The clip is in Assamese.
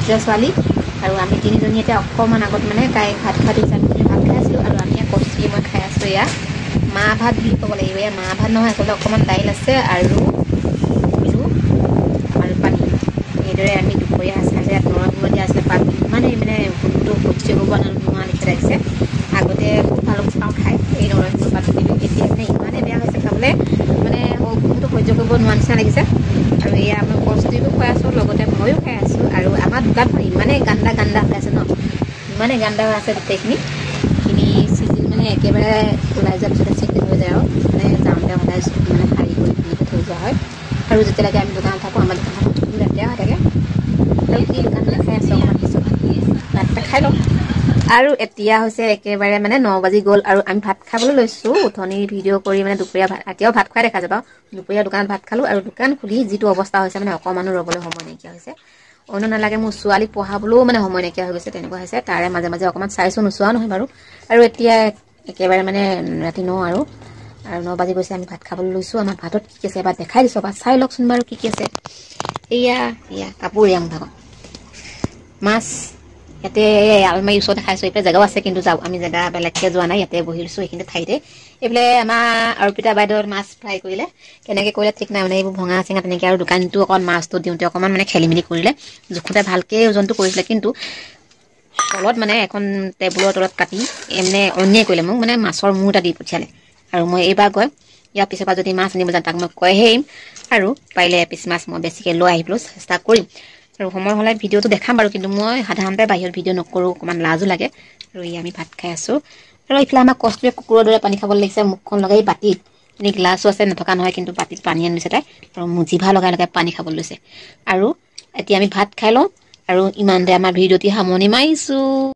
ভতিজা ছোৱালী আৰু আমি তিনিজনী এতিয়া অকণমান আগত মানে তাই ভাত খোৱা দেখিছে, আমি ভাত খাই আছিলোঁ আৰু আমি কচুৰি মই খাই আছোঁ। এয়া মাহ ভাত বুলি ক'ব লাগিব, এয়া মাহ ভাত নহয় আচলতে, অকণমান দাইল আছে আৰু আলু আৰু পানী। এইদৰে আমি দুপৰীয়া সাজ ইয়াত নৰসিংহ দিয়া আছিলে পাত, ইমানেই মানে গোন্ধটো সহ্য কৰিব নোৱাৰা নিচিনা লাগিছে। আগতে খুব ভাল পাওঁ খাই এই নৰসিংহ পাত, কিন্তু এতিয়া মানে ইমানেই বেয়া হৈছে খাবলৈ, মানে গোন্ধটো সহ্য কৰিব নোৱাৰা নিচিনা লাগিছে। আৰু এয়া আমাৰ কস্তুৰীকো খুৱাই আছোঁ, লগতে ময়ো খাই আছোঁ। আৰু আমাৰ দোকানখন ইমানেই গান্দা গান্দা হৈ আছে ন, ইমানেই গান্দা হৈ আছে গোটেইখিনি খিনি চিজিল মানে একেবাৰে ওলাই যোৱাৰ পিছতে চিজিল হৈ যায় আৰু মানে যাওঁতে সদায় মানে সাৰি কৰি ধুনীয়াকৈ থৈ যোৱা হয়। আৰু যেতিয়ালৈকে আমি দোকানত থাকোঁ আমাৰ দোকানখন লেতেৰা হৈ থাকে। আৰু কি দোকান খাই আছোঁ, অকণমান পিছত ভাত খাই লওঁ। আৰু এতিয়া হৈছে একেবাৰে মানে 9 বাজি গ'ল আৰু আমি ভাত খাবলৈ লৈছোঁ। উঠনি ভিডিঅ' কৰি মানে দুপৰীয়া ভাত, এতিয়াও ভাত খুৱাই দেখা যাব। দুপৰীয়া দোকানত ভাত খালোঁ আৰু দোকান খুলি যিটো অৱস্থা হৈছে মানে অকণমানো ৰ'বলৈ সময় নাইকিয়া হৈছে। অন্য নালাগে, মোৰ ছোৱালীক পঢ়াবলৈও মানে সময় নাইকিয়া হৈ গৈছে, তেনেকুৱা হৈছে। তাৰে মাজে মাজে অকণমান চাইছোঁ, নোচোৱাও নহয় বাৰু। আৰু এতিয়া একেবাৰে মানে ৰাতি 9 আৰু 9 বাজি গৈছে, আমি ভাত খাবলৈ লৈছোঁ। আমাৰ ভাতত কি কি আছে এবাৰ দেখাই দিছোঁ, এবাৰ চাই লওকচোন বাৰু কি কি আছে। এয়া এয়া কাপোৰ, এয়া মোৰ ভাগত মাছ, ইয়াতে আলমাৰীৰ ওচৰতে খাইছোঁ। এইফালে জেগাও আছে কিন্তু যাওঁ আমি জেগা বেলেগকৈ যোৱা নাই, ইয়াতে বহি লৈছোঁ এইখিনি ঠাইতে। এইফালে আমাৰ অৰ্পিতা বাইদেউ মাছ ফ্ৰাই কৰিলে, কেনেকৈ কৰিলে ঠিক নাই, মানে এইবোৰ ভঙা চিঙা তেনেকৈ। আৰু দোকানটো অকণ মাছটো দিওঁতে অকণমান মানে খেলি মেলি কৰিলে, জোখোঁতে ভালকৈ ওজনটো কৰিছিলে কিন্তু তলত মানে এখন টেবুলৰ তলত কাটি মানে অন্যায় কৰিলে মোক, মানে মাছৰ মূৰ এটা দি পঠিয়ালে। আৰু মই এইবাৰ গৈ ইয়াৰ পিছৰ পৰা যদি মাছ আনিব যাওঁ তাক মই কৈহে আহিম, আৰু পাৰিলে এপিচ মাছ মই বেছিকৈ লৈ আহিবলৈ চেষ্টা কৰিম। আৰু সময় হ'লে ভিডিঅ'টো দেখাম বাৰু, কিন্তু মই সাধাৰণতে বাহিৰত ভিডিঅ' নকৰোঁ, অকণমান লাজো লাগে। আৰু এই আমি ভাত খাই আছোঁ। আৰু এইফালে আমাৰ কস্তুৰীয়ে কুকুৰৰ দৰে পানী খাবলৈ লাগিছে, মুখখন লগাই বাতিত, এনেই গ্লাছো আছে নথকা নহয়, কিন্তু বাতিত পানী আনিছে তাই আৰু জিভা লগাই লগাই পানী খাবলৈ লৈছে। আৰু এতিয়া আমি ভাত খাই লওঁ আৰু ইমানতে আমাৰ ভিডিঅ'টি সামৰণি মাৰিছোঁ।